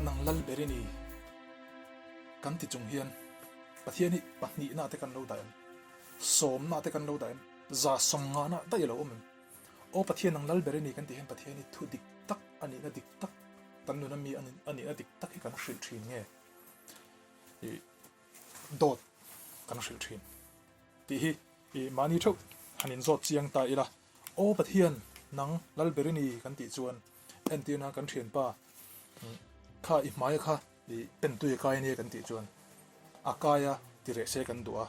Pathian nang lal ber i ni kan ti chung hian Pathian hi pahnihna te kan lo dah em? Sawmna te kan lo dah em? Za sawmngahna daih a lo awm em? Aw Pathian nang lal ber i ni kan tih hian Pathian hi thu dik tak a nihna dik tak kan nuna mi a nihna dik tak hi kan hrilh thin nge? Ih dawt kan hrilh thin tih hi ih mahni theuh han inzawt chiang ta ila. Aw Pathian nang lal ber i ni kan tih chuan entirna kan thianpa kha i hmaia kha ih pentui a kai ania kan tih chuan a kaia ti reh se kan duh a,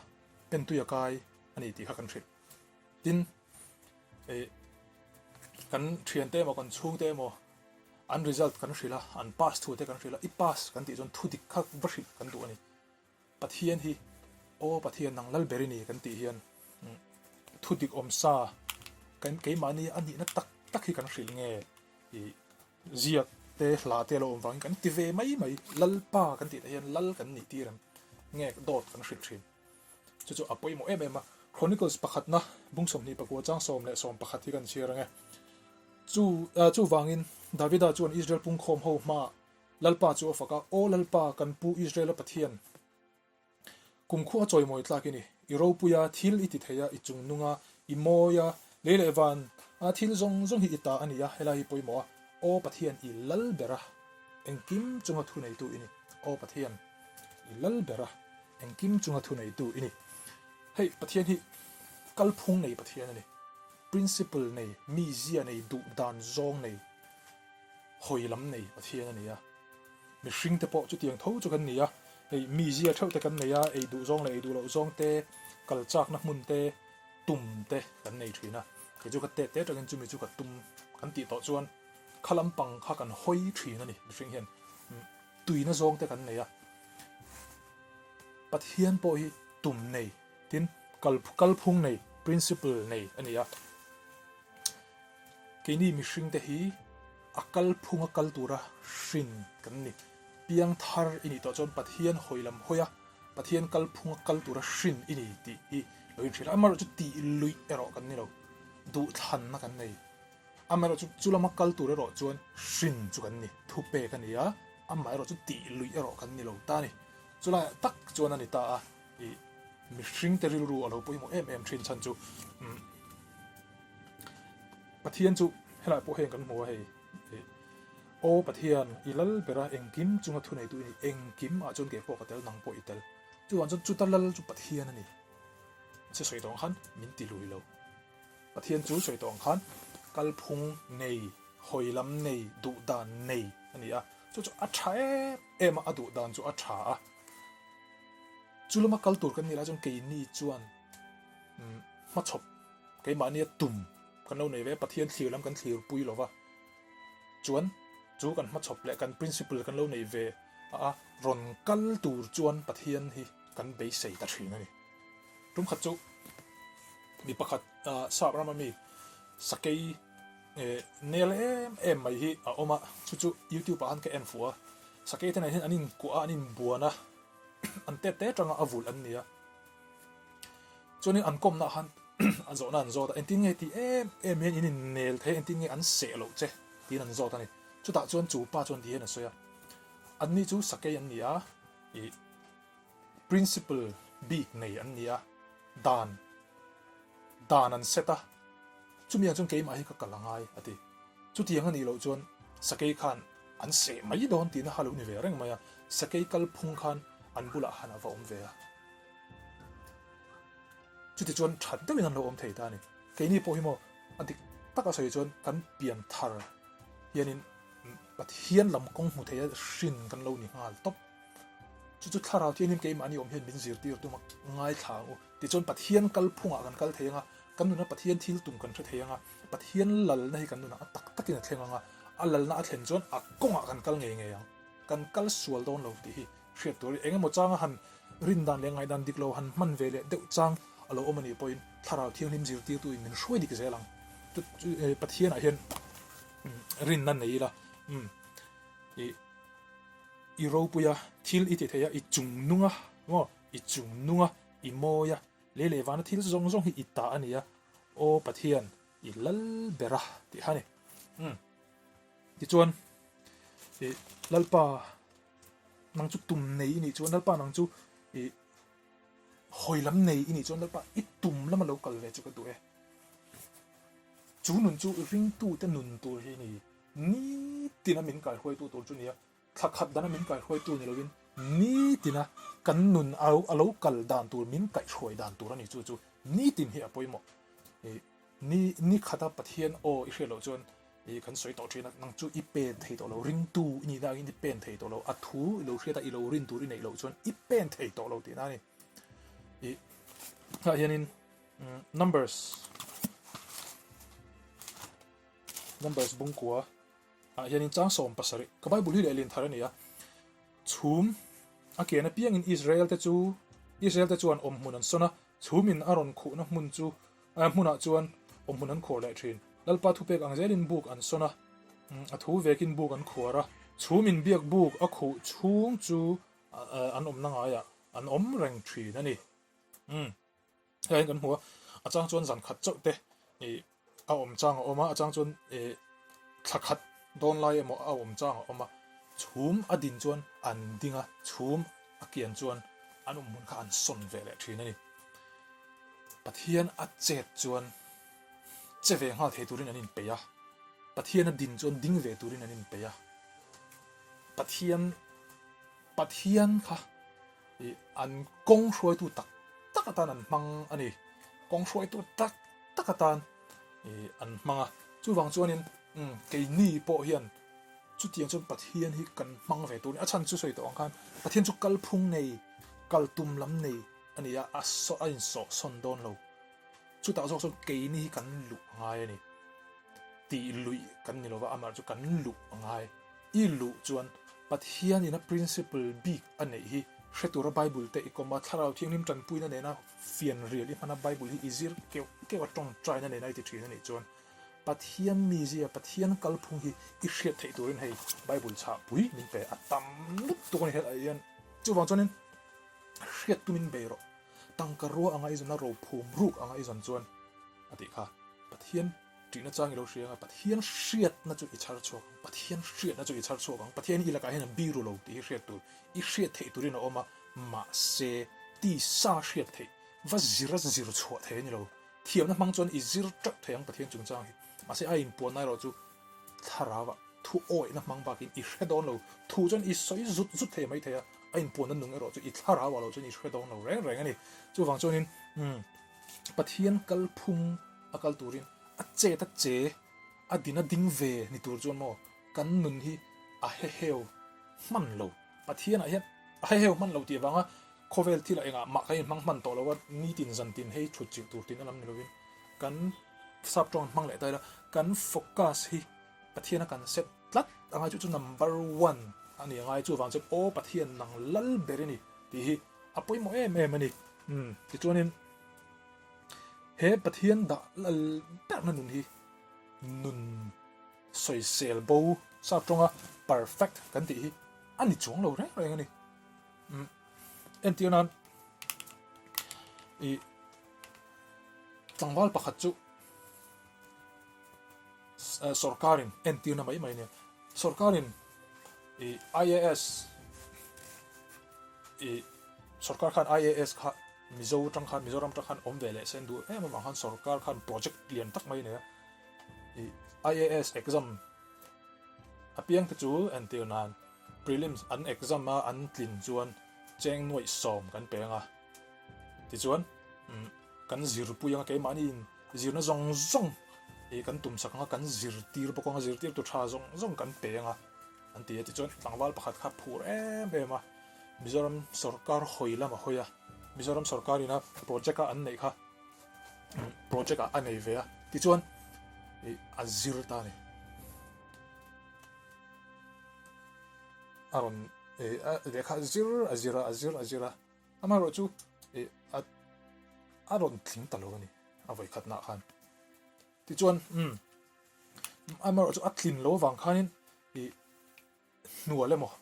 pentui a kai a ni tih kha kan hrilh. Tin, ih kan thiante emaw kan chhungte emaw an result kan hrilh a, an pass thu te kan hrilh a, i pass kan tih chuan thu dik kha va hrilh kan duh a ni. Pathian hi Aw Pathian nang lal ber i ni kan tih hian thu dik awm sa kan keimahni a nihna tak tak hi kan hrilh nge ih ziak te hla te a lo awm vangin kan ti ve mai mai Lalpa kan tih te hian lal kan nih tir em nge dawt kan hrilh thin chu chu a pawimawh em em a Chronicles pakhatna bung 24 chang 11 hi kan chhiar ang e chu chuvangin Davida chuan Israel pungkhawm ho hmaah Lalpa chu a fak a, Aw Lalpa, kan pu Israela Pathian, kumkhua chawimawi tlak i ni. I ropui a, thil i ti thei a, i chungnung a, i mawi a, lei leh van a thil zawng zawng hi i ta a ni a, helai hi pawimawh a, Aw Pathian, i lal ber a, engkim chunga thuneitu i ni. Aw Pathian, i lal ber a, engkim chunga thuneitu i ni. Hei, Pathian hi kalphung nei Pathian a ni. Principle nei, mizia nei, duhdan zawng nei. Hawi lam nei Pathian a ni a, mihring te pawh chutiang tho chu kan ni a, hei mizia theuh te kan nei a, ei duh zawng leh ei duh loh zawng te, kal chakna hmun te, tum te kan nei thin a, kei chu ka tet te atangin chumi chu ka tum kan tih tawh chuan kha lampang kha kan hawi thin a ni mihring hian tuina zawng te kan nei a, Pathian pawh hi tum nei tin kal kalphung nei principle nei a ni a. Keini mihringte hi a kalphunga kal tura hrin kan ni. Piang thar i nih tawh chuan Pathian hawi lam hawi a, Pathian kalphunga kal tura hrin i ni tih hi lo inhrilh a. Amaherawhchu tih luih erawh kan ni lo, duhthlanna kan nei. Amaherawhchu chu lama kal tur erawh chuan hrin chu kan ni, thupek a ni a, amaherawhchu tih luih erawh kan ni lo ta a ni. Chulaiah tak chuan a ni ta a, ih mihringte rilru a lo pawimawh em em thin chhan chu umm Pathian chu helai pawh heng kan hmu a hei ih Aw Pathian i lal bera engkim chunga thuneitu i ni engkim ah chuan kei pawh ka tel nang pawh i tel chuvang chuan chuta lal chu Pathian a ni se sawi tawh ang khan min ti lui lo Pathian chu sawi tawh ang khan kalphung nei hawi lam nei duh dan nei a ni a chu chu a tha em em a a duh dan chu a tha a. Chu lama kal tur kan nih lai chuan keini chuan hmachhawp keimahnia tum kan lo nei ve a, Pathian thlir lam kan thlir pui lo va, chuan chu kan hmachhawp leh kan principle kan lo nei ve a, rawn kal tur chuan Pathian hi kan beisei ta thin a ni. Tum khat chu mi pakhat sap rama mi sakei nel em em mai hi a awm a, chu chu youtube ah khan ka en fuh a, sakei te nen hian an inkuah a, an inbuan a. an tet te atanga a vulh an ni a chuanin an kawmna ah khan a zawhna an zawt a engtin nge tih em em hian in innel thei engtin nge an seh loh che tiin an zawt a ni chutah chuan chu pa chuan ti hian a sawi a anni chu sakei an ni a ih principle bik nei an ni a dan dan an set a chumi ang chuan keimah hi ka kal angai a ti chutiang a nih loh chuan sakei khan An seh mai dawn tihna kha lo ni ve reng mai a, sakei kalphung khan an bulah khan a va awm ve a. Chutichuan that deuhin an lo awm thei ta a ni. Keini pawh hi maw a dik taka sawi chuan kan pian thar hianin Pathian lam kawng hmu theia hrin kan lo ni nghal tawp. Chu chu thlarau thianghlim keimahni awm hian min zirtir tum a ngaithla ang u. Tichuan Pathian kalphungah kan kal thei ang a, Kan nuna Pathian thil tum kan hre thei ang a, Pathian lalna hi kan nunah a tak takin a thleng ang a, a lalna a thlen chuan a kawngah kan kal ngei ngei ang. Kan kal sual dawn lo tih hi hriat tur a ni. Eng emaw changa han rin dan leh ngaihdan dik lo han hman ve leh deuh chang a lo awm a nih pawhin Thlarau Thianghlim zirtirtuin min hruai dik zel ang. Pathianah hian rinna nei ila, umm, i i ropui a, thil i ti thei a, i chungnung a, maw, i chungnung a, i mawi a, Lei leh vana thil zawng zawng hi i ta a ni a, Aw Pathian, i lal ber a tih kha a ni. Umm. Tichuan, i Lalpa nang chu tum nei i nih chuan Lalpa nang chu ih hawi lam nei i nih chuan Lalpa i tum lama lo kal ve chu ka duh e. Chu nun chu ringtute nun tur hi a ni. Nitina min kaihruaitu tur chu nia, thla khat dana min kaihruaitu ni loin nitina kan nun a lo kal dan tur min kaihhruai dan tur a ni chu chu nitin hi a pawimawh. Ih ni ni khata Pathian aw i hriat loh chuan ih kan sawi tawh thin a, nang chu i pen thei tawh lo, ringtu i nihna angin i pen thei tawh lo, a thu i lo hriat a i lo rin tur i neih loh chuan i pen thei tawh lo tihna a ni. Ih tah hianin Numbers Numbers bungkua ah hianin chang 17 ka Bible hi lehlin thar a ni a, chhum a ken apiangin Israel te chu Israel te chuan awmhmun an sawn a, chhumin a rawn khuhna hmun chu hmunah chuan awmhmun an khuar leh thin. Lalpa thupek ang zelin buk an sawn a, a thu vekin buk an khuar a, chhumin biak buk a khuh chhung chu an awmna ngaiah an awm reng thin a ni. Umm. Hei kan hmu a, a chang chuan zan khat chauh te ih a awm chang a awm a, a chang chuan ih thla khat dawn lai emaw a awm chang a awm a, chhum a din chuan an ding a, chhum a kian chuan an awm hmun kha an sawn ve leh thin a ni. Pathian a chet chuan che ve nghal thei turin an inpeih a, Pathian a din chuan ding ve turin an inpeih a, Pathian Pathian kha Ih, an kawng hruaitu tak tak atan an hmang a ni. Kawng hruaitu tak tak atan ih an hmang a. Chuvang chuanin umm keini pawh hian chutiang chuan Pathian hi kan hmang ve tur a ni. A chhan chu sawi tawh ang khan Pathian chu kalphung nei, kal tum lam nei a ni a, a saw a insawh sawn dawn lo. Chutah zawk chuan keini hi kan luh a ngai a ni. Tih luih kan ni lova, amah chu kan luh a ngai. I luh chuan Pathian ina principle bik a neih hi hre tura Bible te i kawm a, Thlarau Thianghlim tanpuina nena fianrial i hman a, Bible hi i zir keuh keuh a, tawngtaina nena i ti thin a nih chuan Pathian mizia, Pathian kalphung hi i hriat theih turin hei Bible chhah pui min pe a tam lutuk a ni helaiah hian. Chuvang chuanin hriat tumin bei rawh. Tangka rua anga i zawn a, rophum ruk anga i zawn chuan a tih kha Pathian Ṭihna chang i lo hria anga Pathian hriatna chu i chhar chhuak ang, Pathian hriatna chu i chhar chhuak ang, Pathian hi i lakah hian a biru lo tih hi hriat tur, i hriat theih turin a awm a, mahse tisa hriat theih, va zir a zir chhuah thei a ni lo, thiamna hmang chuan i zir ṭeuh thei ang Pathian chungchang hi, mahse a inpuanna erawh chu thlarauah thu awihna hmang bakin i hre dawn lo, thu chuan i sawi zut zut thei mai thei a, a inpuanna nung erawh chu i thlarauah lo chuan i hre dawn lo reng reng a ni, chuvang chuanin umm Pathian kalphung a kal turin a chet a che a din a ding ve ni tur chuan maw kan nun hi a heheu hman lo. Pathianah hian a heheu hman lo tih avanga khawvel thil ah engah mah kan inhmang hman tawh lo a, nitin zantin hei thut chilh tur tin a lam ni lovin kan sap tawng an hmang leh ta ila kan focus hi Pathiana kan set tlat a ngai chu chu number one a ni a ngai chuvang chuan aw Pathian nang lal ber i ni tih hi a pawimawh em em a ni. Umm tichuanin. He Pathian dah lal berna nun hi nun sawisel bo sap tawnga perfect kan tih hi a ni chuang lo reng reng a ni. Umm entir nan ih tlangval pakhat chu sorkarin entirna mai mai a nia. Sorkarin ih IAS ih sorkar khan IAS kha Mizo atang khan Mizoram atang khan awm ve leh se an duh em avang khan sorkar khan project lian tak mai a nei a ih IAS exam apiang te chu entir nan prelims an exam a an tlin chuan cheng nuaih sawm kan pe ang a tichuan umm kan zirpui ang a keimahni in zirna zawng zawng ih kan tumsak ang a kan zirtir bawk ang a zirtirtu tha zawng zawng kan pe ang a. An ti a, tichuan tlangval pakhat kha phur em em a, Mizoram sorkar hawi lam a hawi a, Mizoram sorkar ina project a an neih kha project ah a nei ve a, tichuan ih a zir ta a ni. A rawn ih a lehkha a zir a zir a, a zir a zir a, amaherawh chu ih a a rawn tling ta lo a ni a vawikhatnaah khan. Tichuan umm amaherawh chu a tlin lo avang khanin ih hnual emaw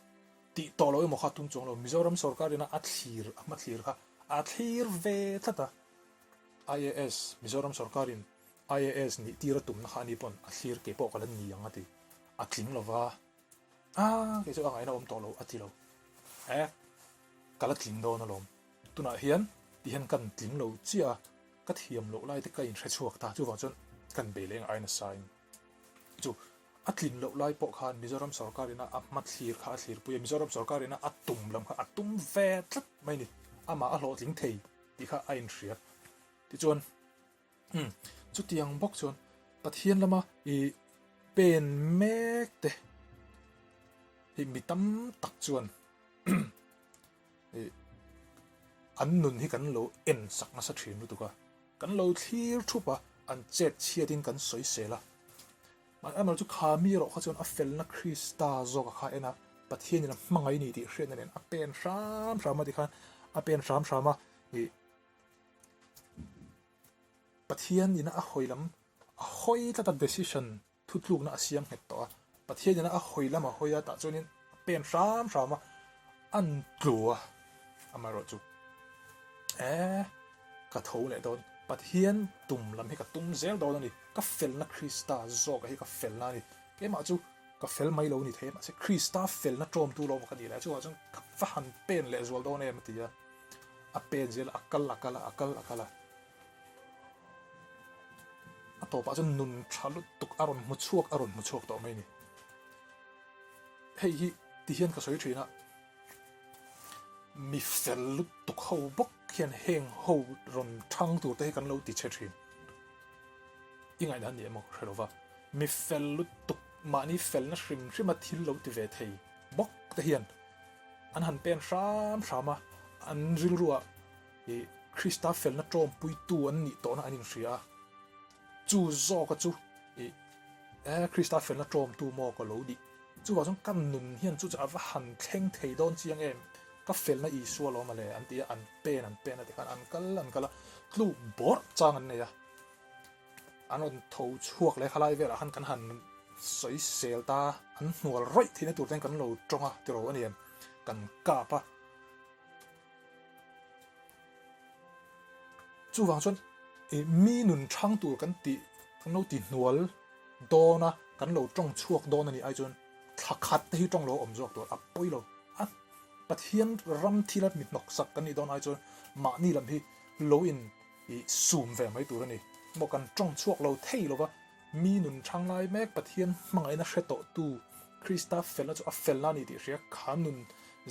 tih tawh lo emaw kha a tum chuang lo. Mizoram sorkar ina a thlir a hma thlir kha a thlir ve tlat a. IAS Mizoram sorkarin IAS nih tir a tumna kha ani pawn a thlir kei pawh ka la ni ang a ti. A tling lova a kei chu a ngaihna awm tawh lo a ti lo. E, ka la tling dawn alawm. Tunah hian ti hian kan tling lo chiah a, ka thiam loh lai te ka inhre chhuak ta, chuvang chuan kan bei leng ai nasa in. Chu a tlin loh lai pawh khan Mizoram sorkar ina a hma thlir kha a thlirpui a, Mizoram sorkar ina a tum lam kha a tum ve tlat mai a ni. Amah a hlawhtling thei tih kha a inhria. Tichuan, umm, chutiang bawk chuan Pathian lama i pen mek te hi mi tam tak chuan i an nun hi kan lo en sak nasa thin lutuk a, kan lo thlir thup a, an chet chhiatin kan sawi sel a. Amaherawhchu chu kha mi erawh kha chuan a felna Krista zawka kha en a, Pathianin a hmangaih ni tih hriatna nen a pen hram hram a tikhan a pen hram hram a, i Pathian ina a hawi lam a hawi tlat a decision Thutlukna a siam nghet tawh a, Pathian ina a hawi lam a hawi a, tah chuanin a pen hram hram a, an tlu a, amaherawhchu e, ka tho leh dawn, Pathian tum lam hi ka tum zel dawn a ni, ka felna Krista zawka hi ka felna a ni, keimah chu ka fel mai lo ni thei a, mahse Krista felna ṭawmtu lawm ka ni leh a, chuvang chuan ka va han pen leh zual dawn em a ti a, a pen zel a, a kal a kal a, a kal a kal a. A tawpah chuan nun tha lutuk a rawn hmu chhuak a rawn hmu chhuak tawh mai a ni. Hei hi ti hian ka sawi thin a, mi fel lutuk ho bawk hian heng ho rawn thang tur te hi kan lo ti chhe thin. I ngaihdan ni emaw ka hre lo va, mi fel lutuk mahni felna hrim hrima thil lo ti ve thei bawk te hian an han pen hram hram a, an rilruah I Krista felna ṭawmpuitu an nih tawhna an inhria a, chu zawka chu i e Krista felna ṭawmtu maw ka lo nih? Chuvang chuan ka nun hian chu chu a va han thleng thei dawn chiang em? Ka felna Isua lawm a le an ti a, an pen an pen a tikhan an kal an kal a, tluk bawrh chang an nei a, an rawn tho chhuak leh khalai velah khan kan han sawi sel ta, an hnual rawih theihna tur ten kan lo tawng a tiraw a ni em? Kan kap a. Chuvang chuan ih mi nun thang tur kan tih kan lo ti hnual dawn a, kan lo tawng chhuak dawn a nih ai chuan thla khat te hi tawng lo awm zawk tur a pawi lo a, Pathian ram thila mi hnawk sak kan nih dawn ai chuan mahni lam hi lo in ih sum ve mai tur a ni. Maw kan tawng chhuak lo thei lo va, mi nun thang lai mek Pathian hmangaihna hre tawh tu Krista felna chu a felna a ni tih hria kha nun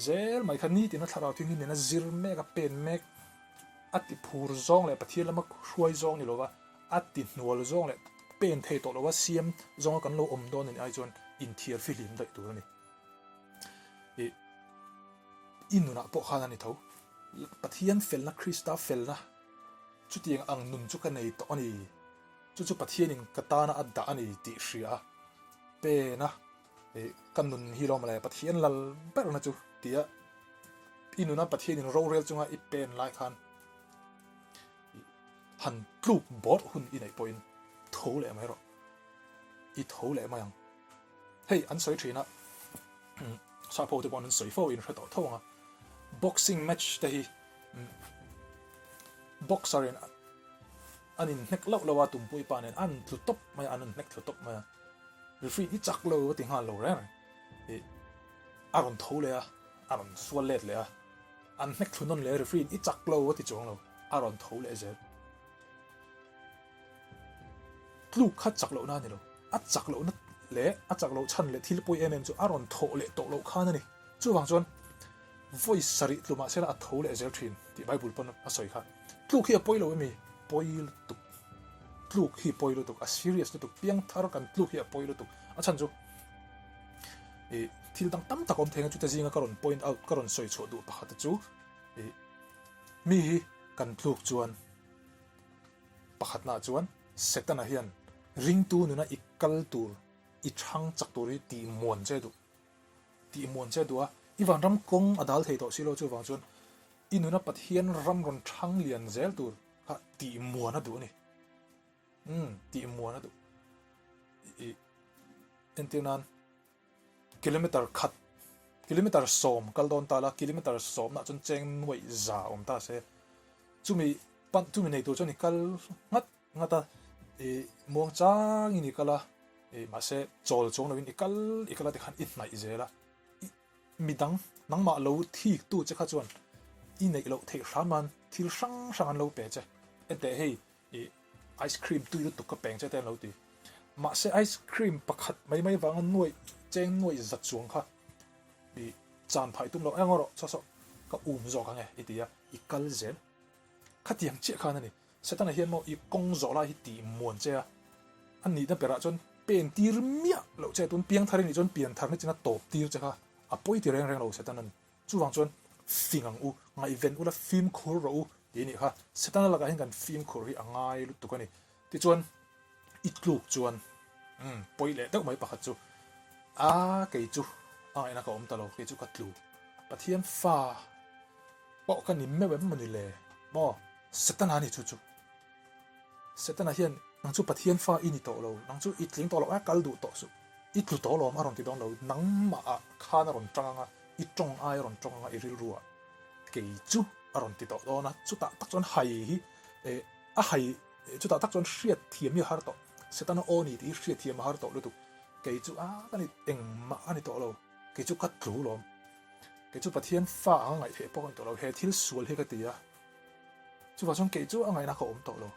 zel mai kha nitin a thlarau thianghlim nena zir mek a pen mek a ti phur zawng leh Pathian lama hruai zawng ni lova a ti hnual zawng leh pen thei tawh lova siam zawnga kan lo awm dawn a nih ai chuan inthiar fihlim daih tur a ni. Ih i nunah pawh khan a ni tho. Pathian felna Krista felna chutiang ang nun chu ka nei tawh a ni. Chu chu Pathianin ka tana a dah a ni tih hria a pen a, ih ka nun hi lawm le Pathian lal berna chu tia i nuna Pathianin rorel chunga i pen lai khan ih han tluk bawrh hun i neih pawhin tho leh mai rawh, i tho leh mai ang. Hei an sawi thin a, sap ho te pawh an sawi fo in hre tawh tho ang a, boxing match te hi boxer in an in hnek loh loh a tumpui pa nen an tlu tawp mai a, an in hnek thlu tawp mai a, referee hi chak lo a ti nghal lo reng reng, ih a rawn tho leh a, a rawn sual let leh a, an hnek thlu nawn leh a referee in i chak lo a ti chuang lo, a rawn tho leh zel. Tluk kha chak lohna a ni lo, a chak lohna leh a chak loh chhan leh thil pawi em em chu a rawn thawh leh tawh loh khan a ni. Chuvang chuan vawi sarih tlu mahsela a tho leh zel thin tih Bible pawn a sawi kha. Tluk hi a pawi lo emi? Pawi lutuk. Tluk hi pawi lutuk, a serious lutuk, piangthar kan tluk hi a pawi lutuk. A chhan chu ih thil dang tam tak awm thei ang chute zinga ka rawn point out, ka rawn sawi chhuah duh pakhat chu ih mi hi kan tluk chuan Pakhatnaah chuan Setana hian ringtu nuna i kal tur, i chhang chak tur hi tihmuan che duh, tihmuan che duh a, i vanram kawng a dal thei tawh si lo chuvang chuan i nuna Pathian ram rawn chhang lian zel tur kha tihmuan a duh a ni. Umm, tihmuan a duh. I entir nan Kilometer khat, kilometer sawm kal dawn ta la, kilometer sawmna chuan cheng nuaih za awm ta se. Chumi pan, chumi nei tur chuan i kal nghat nghat a, i muang changin i kal a, i mahse chawl chuang lovin i kal i kal a tikhan i hnaih zel a, i midang. Nangmah lo thik tu che kha chuan i neih loh theih hram an thil hrang hrang an lo pe che. Enteh hei i ice cream tui lutuk ka peng che te an lo ti. Mahse ice cream pakhat mai mai vanga nuaih cheng nuaih za chuang kha i chan phai tum lo eng rawh saw saw ka um zawk ang e i ti a, i kal zel. Khatiang chiah khan a ni. Setana hian maw i kawng zawh lai hi tih muan che a, a nihna berah chuan pen tir miah loh che tun piangthar i nih chuan pianthar ni china tawp tir che kha a pawi ti reng reng lo Setanan. Chuvang chuan fing ang u, ngaihven ula fimkhur rawh u tih a nih kha. Setana lakah hian kan fimkhur hi a ngai lutuk a ni. Tichuan i tluk chuan umm pawi leh deuh mai pakhat chu a kei chu a ngaihna ka awm ta lo, kei chu ka tlu. Pathian fa pawh ka ni meuh em mawni le maw? Setana a ni chu chu. Setana hian nang chu Pathian fa i ni tawh lo, nang chu i tling tawh lo a kal duh tawh suh, i tlu tawh lawm a rawn ti dawn lo, nangmah ah khan a rawn tang ang a, i tawng ai a rawn tawng ang a i rilru ah kei chu a rawn ti tawh dawn a, chutah tak chuan hai hi eh a hai chutah tak chuan hriat thiam hi a har tawh, Setana aw ni tih hi hriat thiam a har tawh lutuk, kei chu a ka ni engmah a ni tawh lo, kei chu ka tlu lawm, kei chu Pathian fa ang a ngaih theih pawh ka ni tawh lo, he thil sual hi ka ti a. Chuvang chuan kei chu a ngaihna ka awm tawh lo.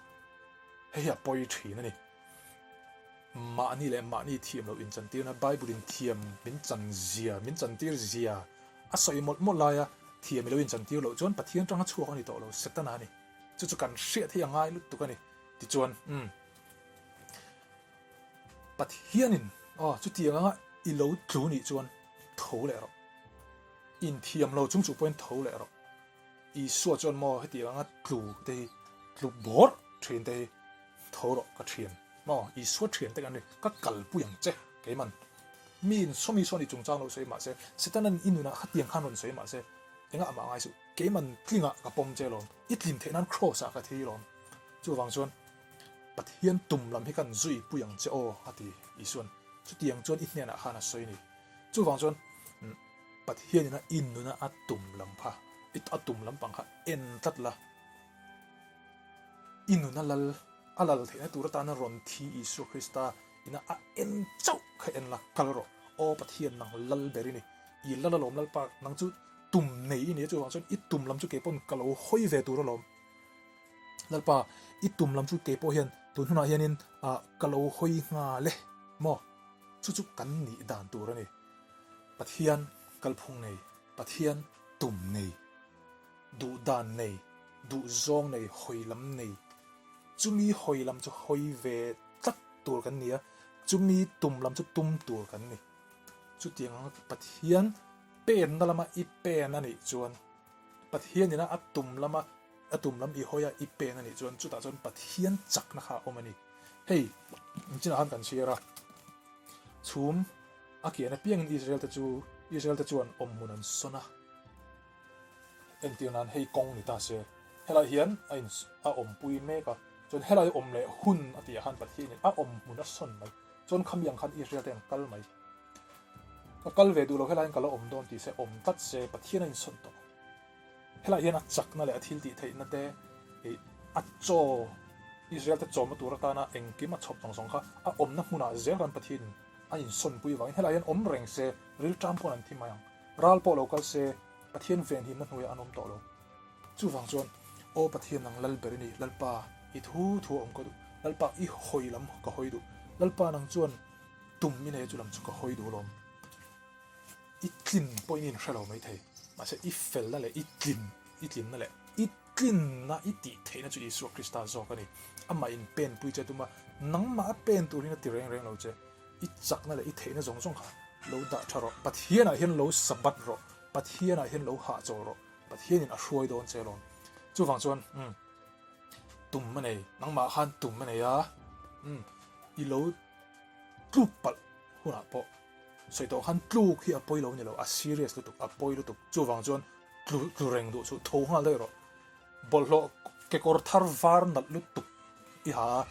Hei hi a pawi thin a ni. Mahni leh mahni thiam loh inchantirna Bible in thiam min chan zia, min chantir zia a sawi mawlh mawlh laia thiam i lo inchantir loh chuan Pathian tanga chhuak a ni tawh lo, Setana a ni. Chu chu kan hriat hi a ngai lutuk a ni. Tichuan, umm. Pathianin, aw, chutiang anga i lo tlu nih chuan tho leh rawh. Inthiam lo chung chu pawhin tho leh rawh. Isua chuan maw hetiang anga tlu te hi, tlu bawrh thin te hi tho rawh ka thian maw, Isua thian te kan ni, ka kalpui ang che keiman. Miin sawmi sawn i chungchang lo sawi mahse, Setanan i nunah khatiang khan rawn sawi mahse, engah mah ngai suh, keiman tlingah ka pawm che lawm, i tlin theih nan Kraws ah ka thi lawm. Chuvang chuan Pathian tum lam hi kan zui pui ang che aw a ti Isuan. Chutiang chuan i hnenah khan a sawi a ni. Chuvang chuan Pathianin a innuna a tum lam kha, a tum lampang kha en tlat la. I nuna lal, a lal theihna tur atana rawn thi Isua Krista ina a en chauh kha en la, kal rawh. Aw Pathian nang lal ber i ni. I lal alawm Lalpa, nang chu tum nei i ni a, chuvang chuan i tum lam chu kei pawn ka lo hawi ve tur alawm. Lalpa, i tum lam chu kei pawh hian tun hunah hianin ka lo hawi nghal e maw? Chu chu kan nih dan tur a ni. Pathian kalphung nei, Pathian tum nei, duh dan nei, duh zawng nei, hawi lam nei. Chumi hawi lam chu hawi ve tlat tur kan ni a, chumi tum lam chu tum tur kan ni. Chutiang anga Pathian penna lama i pen a nih chuan, Pathian ina a tum lama a tum lam i hawi a i pen a nih chuan chutah chuan Pathian chakna kha a awm a ni. Hei, engchinah khan kan chhiar a, chhum a kian apiangin Israel-te chu Israel-te chuan awmhmun an sawn a. Entir nan hei kawng ni ta se, helai hian a in a awmpui mek a, chuan helai awm leh hun a tihah khan Pathianin a awmhmun a sawn mai. Chuan khami ang khan Israel-te an kal mai. Ka kal ve duh lo helaiin ka la awm dawn tih se awm tlat se Pathian a insawn tawh. Helai hian a chakna leh a thil tih theihna te ih a chaw Israel te chawmna tur atana engkim a chhawp zawng zawng kha a awmna hmunah zel khan Pathianin a insawnpui vangin helai hian awm reng se rilṭam pawn an thi mai ang. Ral pawh lo kal se Pathian venhimna hnuaiah an awm tawh lo. Chuvang chuan Aw Pathian nang lal ber i ni, Lalpa i thu thu a awm ka duh, Lalpa i hawi lam ka hawi duh, Lalpa nang chuan tum i nei a chu lam chu ka hawi duh alawm. I tlin pawhin i inhre lo maithei, mahse i felna leh i tlin, i tlinna leh i tlinna i tih theihna chu Isua Krista zawk a ni. Amah in penpui che tum a, nangmah a pen tur hian a ti reng reng lo che. I chakna leh i theihna zawng zawng kha lo dah tha rawh. Pathianah hian lo sabat rawh, Pathianah hian lo hahchawl rawh, Pathianin a hruai dawn che alawm. Chuvang chuan, umm, tum a nei, nangmah khan tum a nei a, umm, i lo tluk palh hunah pawh sawi tawh khan tluk hi a pawi lo ni lo, a serious lutuk, a pawi lutuk. Chuvang chuan tlu tlu reng duh chu tho nghal daih rawh. Bawlhhlawh kekawr thar var nalh lutuk i ha a,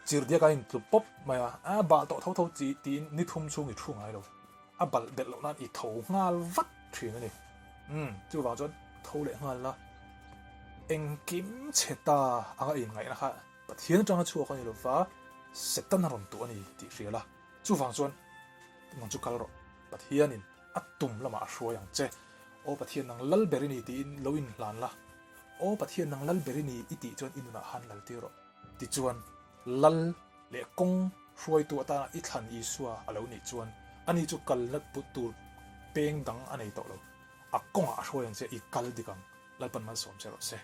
chirhdiak a intlu pawp mai a, a bal tawh tho tho chi tiin ni thum chhung i thu ngai lo. A balh belh loh nan i tho nghal vat thin a ni. Umm, chuvang chuan tho leh nghal la, engkim chhe ta anga inngaihna kha Pathian atanga chhuak a ni lova, Setana rawn tuah a ni tih hria la. Chuvang chuan nang chu kal rawh, Pathianin. A tum lamah a hruai ang che. Aw Pathian nang lal ber i ni tiin lo inhlan la. Aw Pathian nang lal ber i ni i tih chuan i nunah han lal tir rawh. Tichuan, lal leh kawng hruaitu atana i thlan Isua a lo nih chuan ani chu kalna put tur peng dang a nei tawh lo. A kawngah a hruai ang che, i kal dik ang. Lalpan malsawm che rawh se.